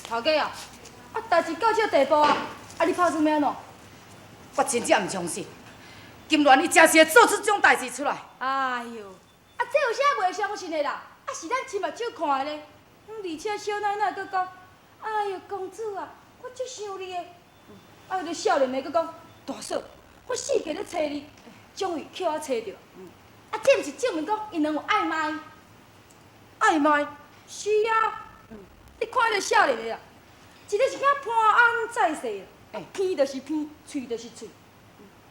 頭家啊，啊，代誌到這個地步啊，啊，你拍算欲按怎？我真正毋相信，金鑾伊真是會做出這種代誌出來。哎喲，啊，這有啥袂相信的啦？啊，是咱親目睭看的咧。而且小奶奶閣講，哎喲，公子啊，我足想你的。啊，彼个少年的閣講，大嫂，我四界咧揣你，終於予我揣著。啊，這毋是證明講𪜶兩有曖昧？曖昧？是啊。你看彼个少年的啊，一个是遐潘安在世，鼻就是鼻，喙就是喙。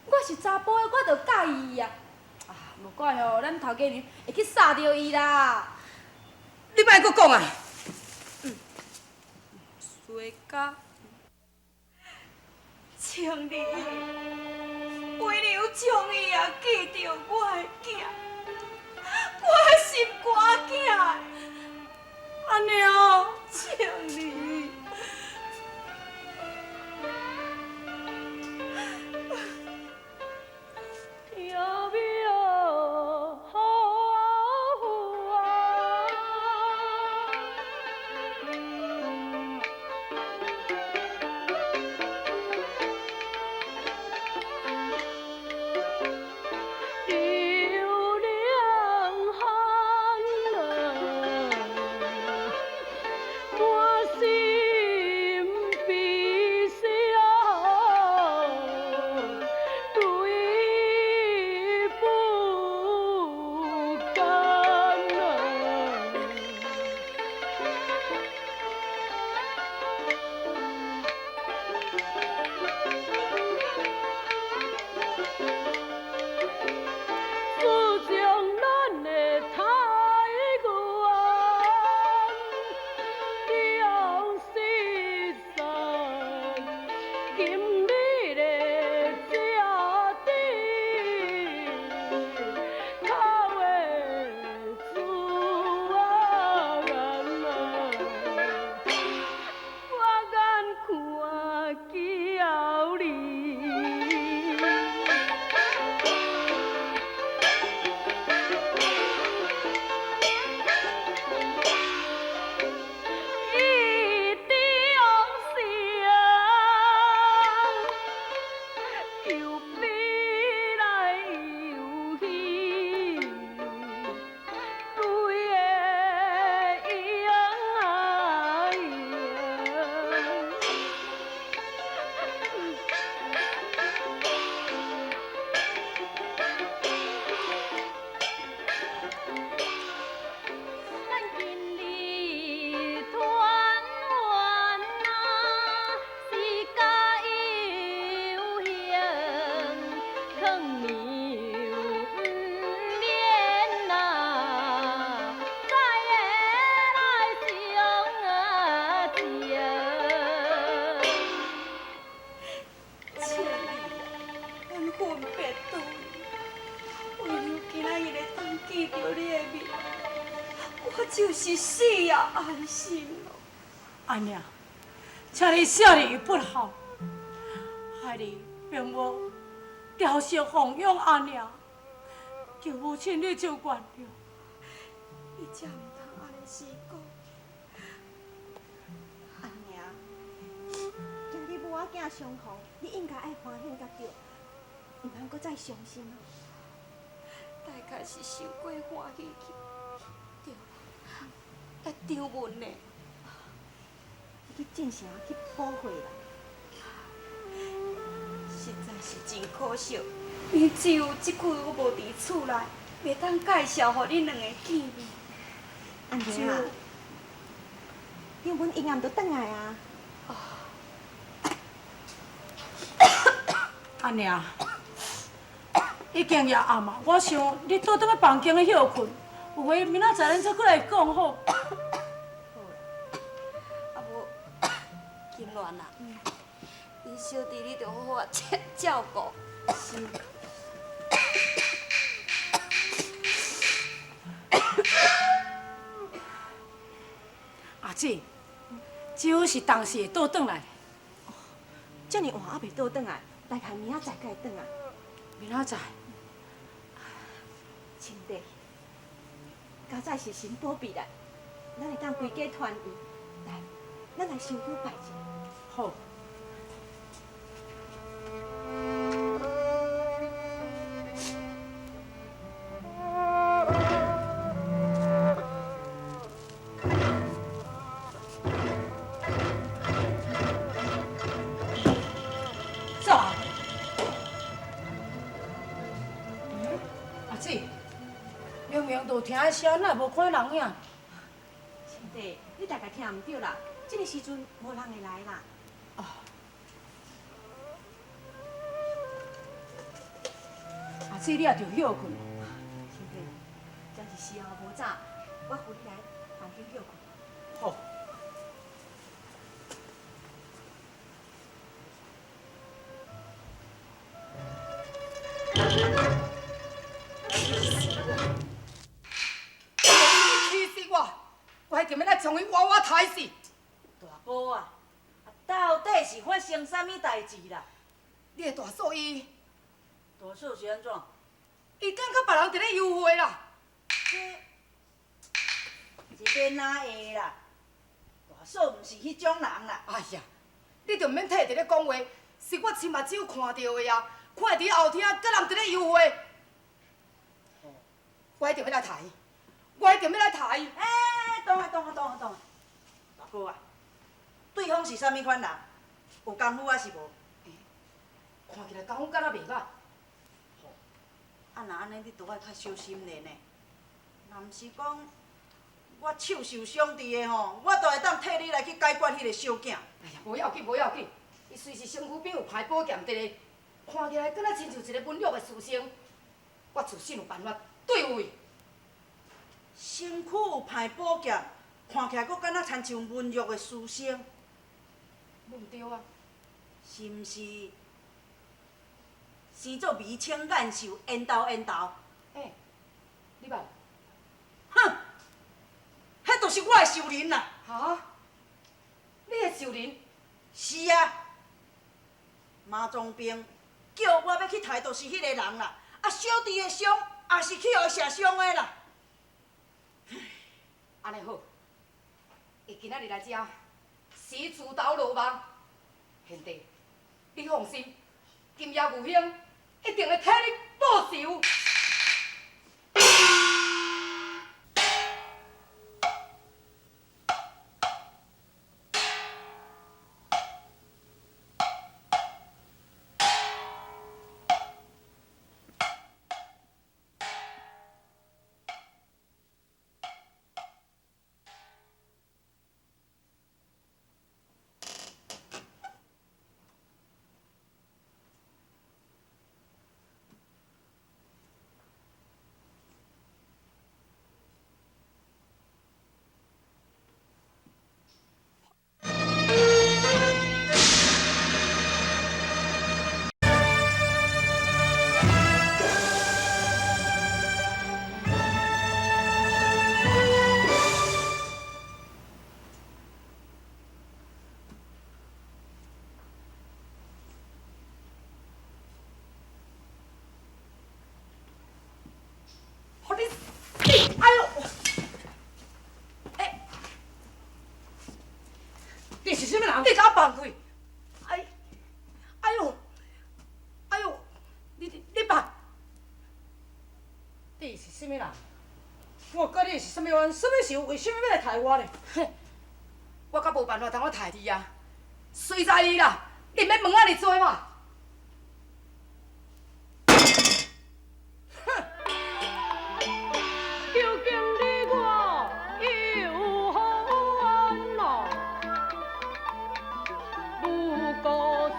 我是查埔的，我就佮意伊啊。啊，無怪吼，咱頭家娘會去捒著伊啦。你莫閣講啊！衰甲，千里，為了將伊也見著我的囝，我的心肝囝。阿娘，千里。就是死也安心咯。阿娘，请你惜你不孝，孩儿并无雕饰奉养阿娘，求母亲你就原谅。你才毋通按呢死讲。阿娘，今日母仔囝相逢，你應該愛歡喜才對，毋通閣再傷心哦。大概是傷過歡喜去。對啦，啊張文呢？去進城去補貨啦。實在是真可惜，因只有這久閣無佇厝內，袂當介紹予恁兩个見面。阿娘啊，張文永暗就轉來啊。阿娘，已經也暗啊，我想你倒轉去房間去歇睏，有話明仔載咱再過來講好。好啦，啊無金鑾啊，恁小弟你著好好仔照顧。是。阿姊，只好是當時會倒轉來。哦，這爾晚猶未倒轉來，大概明仔載才會轉來。明仔載。親弟，佳哉是神保庇咱，咱会当规家团圆。来，咱来烧香拜一下。好。听彼声，哪会无看人影？亲弟，你大概听毋著啦。这个时阵无人会来啦。哦。阿姊，你也著歇睏。亲弟，真是时候无早，我扶你来房间歇睏。好。我一定欲来将伊活活刣死！大哥啊，到底是发生啥物代志啦？你的大嫂伊，大嫂是按怎？伊敢佮别人伫咧幽会啦？这欲哪会啦？大嫂毋是彼种人啦！哎呀，你就毋免替伊伫咧讲话，是我亲目睭看著的啊！看伊伫后厅佮人伫咧幽会，我一定欲来刣伊，我一定欲来刣伊！欸，等下，等下，等下，等下，大哥啊，对方是啥物款人？有功夫还是无？看起来功夫敢若袂歹。吼，啊若按呢，你都爱较小心咧呢。若毋是讲我手受伤伫的吼，我都会当替你来去解决彼个小囝。哎呀，无要紧，无要紧。伊虽是身躯边有歹宝剑伫咧，看起来敢若亲像一个文弱的书生。我自信有办法对付伊。身躯有歹宝剑，看起来阁敢若亲像文弱的书生。无毋对啊？是毋是生做眉清眼秀、缘投缘投？欸，你捌？哼，彼就是我的仇人啦！哈？你的仇人？是啊，马总兵叫我欲去刣，就是彼个人啦。啊，小弟的伤也是去予伊射伤的啦。按呢好，伊今仔日来遮是自投罗网。贤弟，你放心，今夜牛兄一定会替你报仇。你是啥物人？你共我放开！哎，哎呦，哎呦，你放！你是啥物人？我佮你是啥物冤？啥物仇？为啥物欲来刣我呢？哼，我阁无办法通我刣你啊！随在你啦，你毋免问遐尔济嘛。哼！究竟你我有何冤咯？如果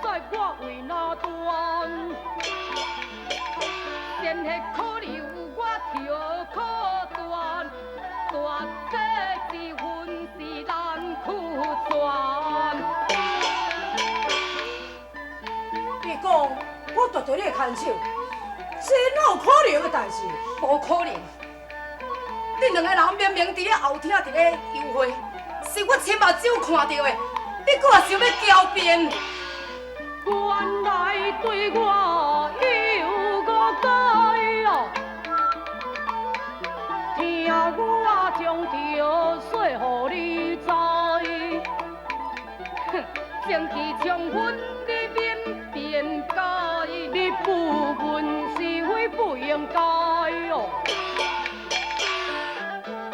说我为哪端，鲜血可流我头可断，大小之分是难决断。你讲我夺著你的牵手，这哪有可能的代志？无可能！恁两个人明明伫咧后厅伫咧幽会，是我亲目睭看著的，你阁也想欲狡辩？原来对我有误解咯，听我将着说予正气充分，你免辩解。你不问是非不应该哦。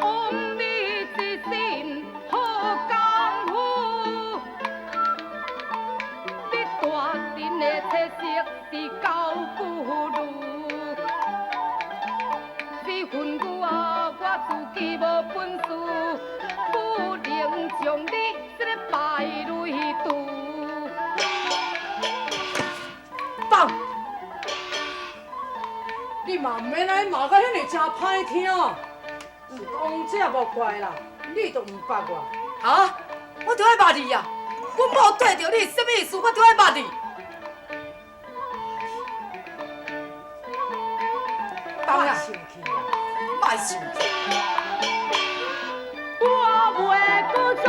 枉你一身好功夫，你大阵的气色是高不如。这份牛啊，我自己无本事，不能将你这个败类除。放！你嘛毋免来骂甲遐尔诚歹听，是讲这无怪啦，你就毋捌我。啊！我就爱骂你啊！阮某对著你是啥物意思？我就爱骂你。放啊！莫生气啦，莫生气。我袂阁再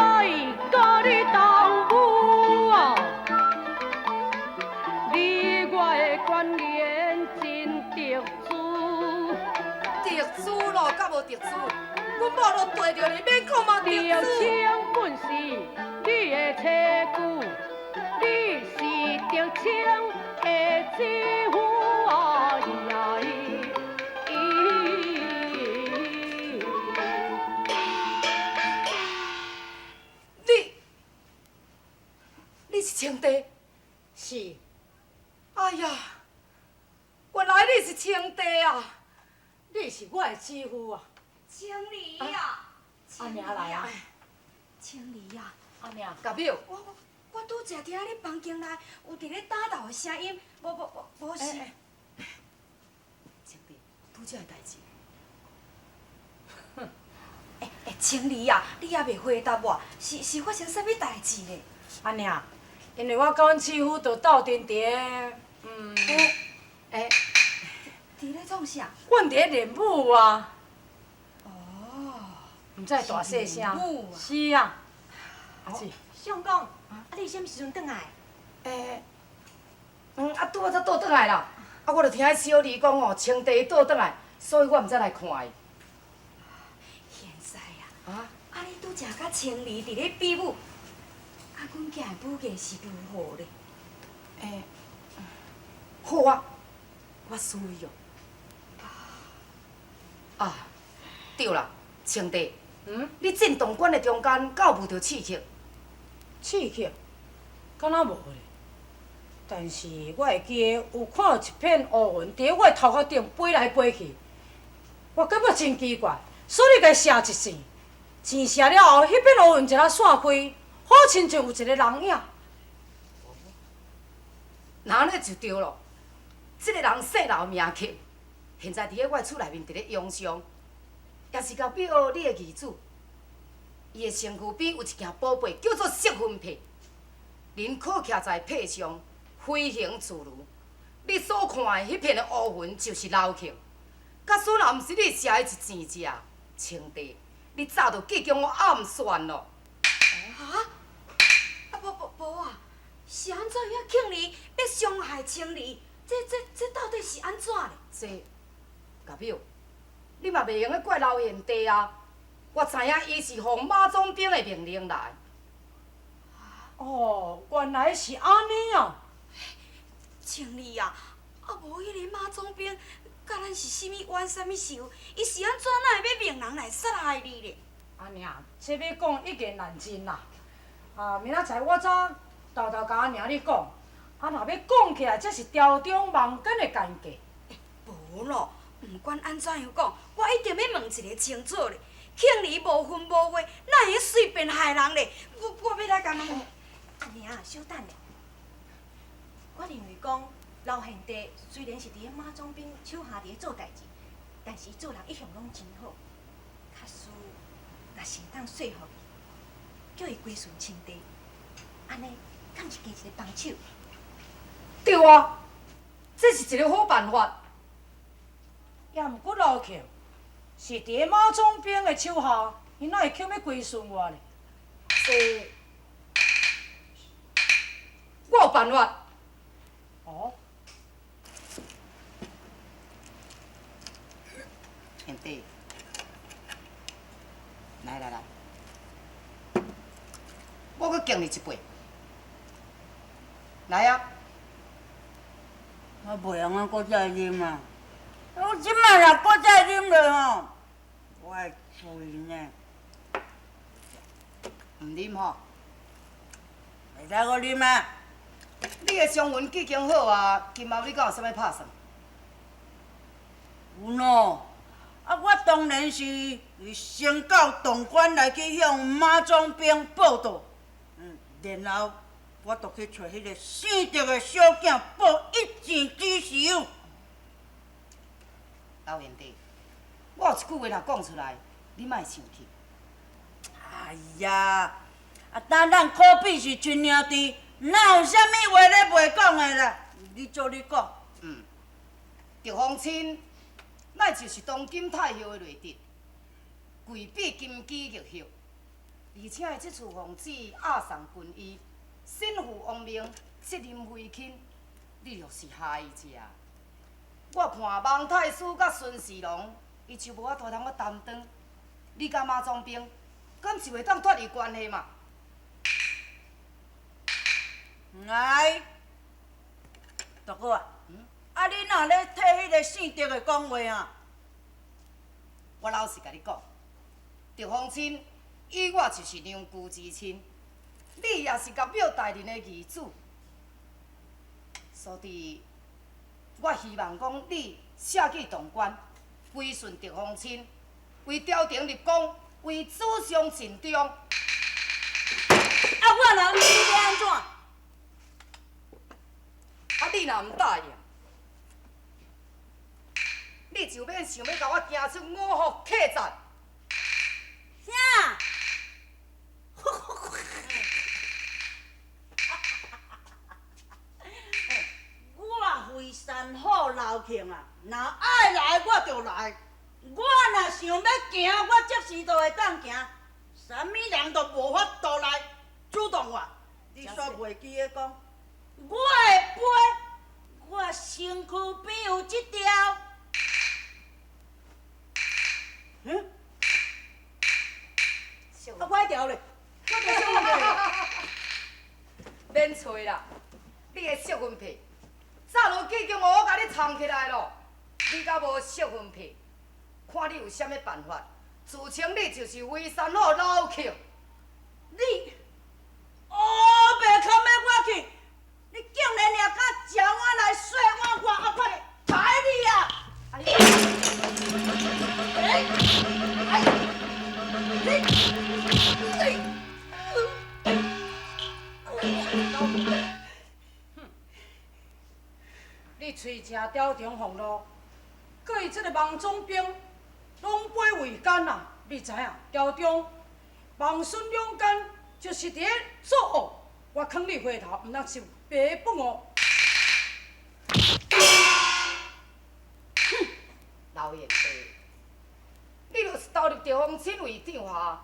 佮你动武哦，你我的关联真特殊。特殊咯，敢无特殊？阮某都对著你，免讲嘛特德殊。清本是你的妻舅，你是德清的姊夫啊咿呀咿。你，你是青帝？是。哎呀，原来你是青帝啊！你是我的姊夫啊！青离啊，阿娘来啊！青离啊！阿娘，甲表，我拄才听你房间内有伫咧打斗的声音，无无无无是。青帝，拄才的代志。欸欸，青离啊，你犹未回答我，是发生啥物代志呢？阿娘，因为我佮阮姊夫就斗阵伫咧，欸，伫咧创啥？阮伫咧练武啊。哦。毋知大细声。练武啊。是啊。阿姊。相公，啊你啥物时阵转来？欸，啊，拄仔才倒转来啦。啊，我就听彼小二讲吼，青帝倒转来，所以我毋才来看伊。现在啊，啊，啊你拄才佮青离伫咧比武，啊阮囝的武艺是如何咧？欸，好啊，我输伊哦。啊，对啦，青帝，你进潼关的中间，敢有遇著刺客？刺客？敢若无咧。但是我会记得有看到一片乌云伫我的头壳顶飞来飞去，我感觉真奇怪，所以共伊射一箭，箭射了后，彼片乌云一下散开，好亲像有一个人影。那按呢就对咯。这个人姓刘名克，现在伫咧我的厝内面伫咧养伤，也是共表你的义子。伊的身躯边有一件宝贝，叫做摄魂帕，人靠徛在帕上，飞行自如。你所看的彼片的乌云，就是刘克。假使若毋是你射伊一箭者，青帝，你早就计将我暗算咯。啊？啊无无无啊！是按怎样庆离欲伤害青离？这到底是按怎咧？这，甲表，你嘛袂用得怪刘贤弟啊！我知影伊是奉马总兵的命令来。哦，原来是按呢啊！青离啊，啊无彼个马总兵，佮咱是啥物冤啥物仇？伊是按怎哪会欲命人来杀害你咧？阿娘，这欲讲一言难尽啦。啊，明仔载我才沓沓共阿娘你讲。啊，若欲讲起来，这是朝中网间的奸计。无咯，毋管按怎样讲，我一定欲问一个清楚咧。庆离无分无话，哪会随便害人咧？我欲来共问。阿娘，小等咧。我认为讲，刘贤弟虽然是伫咧马总兵手下伫咧做代志，但是伊做人一向拢真好。假使若是会当说服伊，叫伊归顺清帝，按呢敢是加一个帮手？对啊，这是一个好办法。也毋过刘克是伫咧马总兵的手下，伊哪会肯欲归顺我咧？这，我有办法。哦。贤弟，来来来，我阁敬你一杯。來啊！我袂用啊，閣再啉啊！我這擺若閣再啉落吼，我會醉呢。毋啉吼？袂使閣啉啊！你的傷痕已經好啊，今後你敢有啥物拍算？有喏，啊，我當然是先到潼關來去向馬總兵報到，然後我就去揣彼個姓狄的小囝報一箭之仇。老賢弟，我有一句話若講出來，你莫生氣。哎呀，啊，當咱可比是親兄弟，哪有啥物話咧袂講的啦？你做你講。嗯，狄鳳親，乃就是當今太后的內侄，貴比金枝玉葉，而且伊這次奉旨押送軍醫，身負王命，責任非輕，你就是害者。我看王太師佮孫士龍，伊就無法度通我擔當，你佮馬總兵，敢是袂當脫離關係嘛？來，大哥啊，啊你哪咧替彼個姓狄的講話啊？我老實共你講，狄鳳親與我就是娘舅之親，你也是甲表大人的義子，所以，我希望講你捨棄潼關，歸順狄鳳親，為朝廷立功，為祖上盡忠。啊，我若毋是欲按怎？啊，你若毋答應，你就免想欲共我行出五福客棧。啥？我非山虎劉慶啊，若愛來我就來，我若想欲行，我即時就會當行，啥物人都無法度來阻擋我。你煞袂記得講，我會飛，我身軀邊有這條。嗯？啊，我彼條咧，我條惜魂皮，免揣啦，你的惜魂皮早就已經予我共你藏起來咯。你敢無惜魂皮？看你有啥物辦法，自稱你就是微山虎劉慶。你烏白崁欲我去，你竟然也敢食碗來洗碗，我後擺抬你啊！哎哎，你你，你喙食朝廷俸祿，佮伊這个王總兵攏背為奸啊！你知影？朝中王孫兩間就是佇咧作惡，我囥你回頭，毋通是白不我。哼，老賢弟，你若是投入狄鳳親為帳下，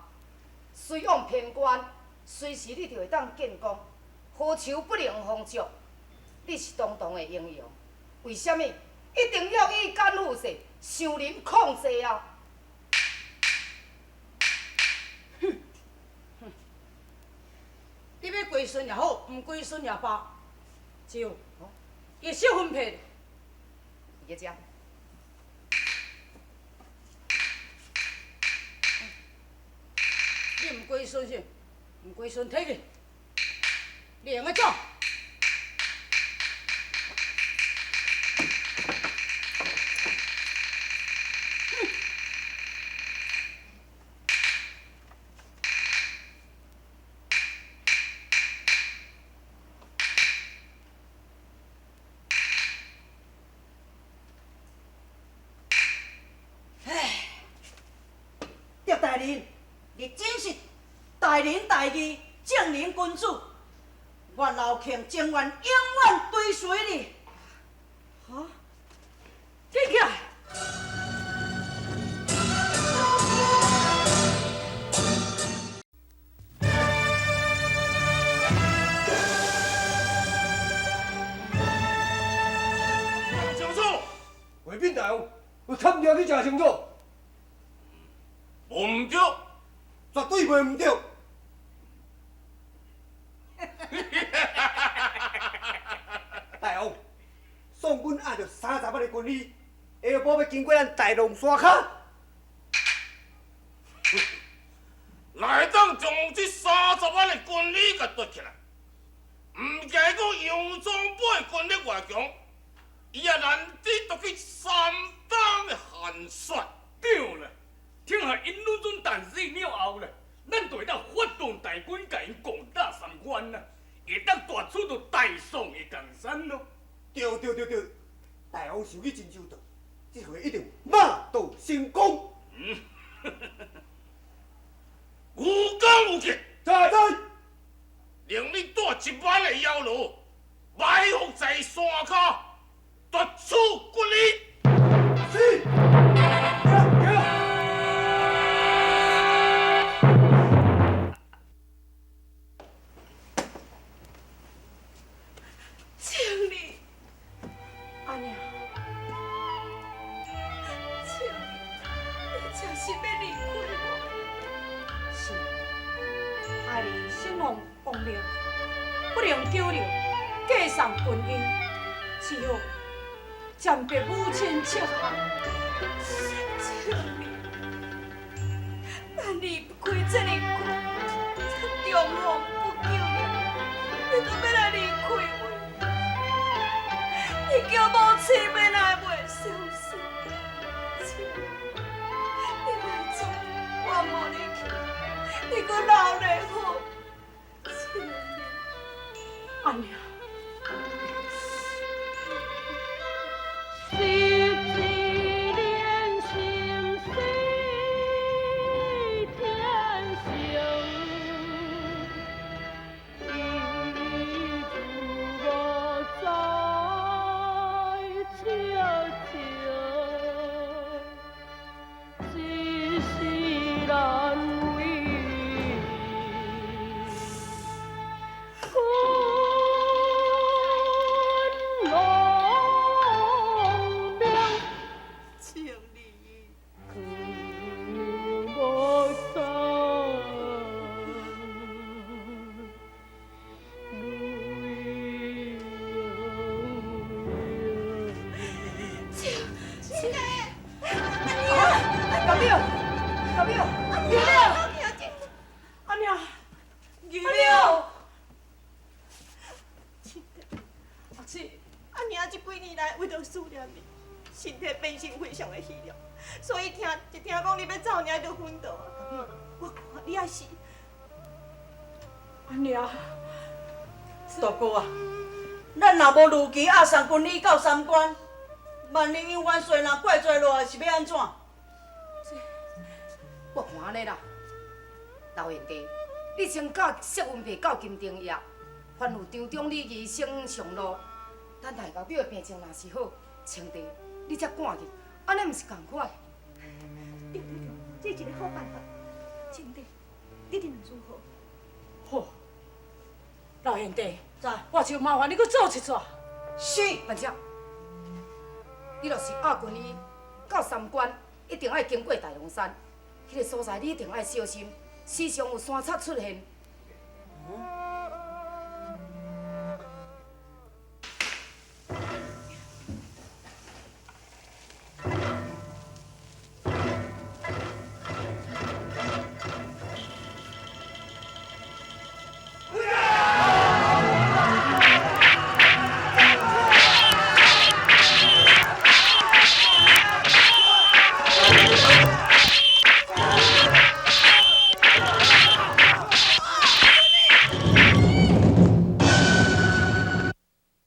隨往偏關，隨時你就會當建功，何愁不能封爵？你是堂堂的英雄，為啥物一定要以奸附勢，受人控制啊？哼，哼，你欲歸順也好，毋歸順也罷，只有伊惜魂皮。佇遮。你毋歸順是？毋歸順，提去，你會用得走。狄大人，你真是大仁大義，正人君子。我劉慶情願永遠追隨你。哈？站起來！清楚。回稟大王，有探聽去誠清楚。無毋對，絕對袂毋對。军医，下晡欲经过咱大龙山跤。若会当将这30万的军力共夺起来，毋惊讲杨宗保的军力偌强，伊也难得夺去三冬的寒雪。对啦，天下𪜶拢总战死了后咧，咱就会当发动大军，共𪜶攻打三关啊，会当夺取著大宋的江山咯。对对对对，大王想得真周到，这回一定马到成功。嗯，有讲有计，在在，令你带1万的妖罗，埋伏在山跤，夺取军医。是。暂别母亲膝下。青儿，咱离开这么久，才重逢不久尔，你都欲来离开我？你叫母亲欲来袂相信？青儿，你莫走，我无你去，你阁留咧好，青儿，阿娘。身体变成非常的虚弱，所以一听讲你欲走，尔就昏倒啊。我看你也是。阿娘，大哥啊，咱若无如期押送军医到三关，万一杨元帅若怪罪落来，是欲按怎？我看按呢啦，老贤弟，你先教谢文伯到金灯驿，吩咐张中礼医生上路，等待后表的病情若是好，清弟，你才赶去，按呢毋是仝款？对对对，这是一个好办法。清弟，你认为如何？好，老贤弟，在，我就麻烦你阁做一撮。是，万姐，你若是押军医到三关，一定爱经过大龙山，彼个所在你一定爱小心，时常有山贼出现。嗯。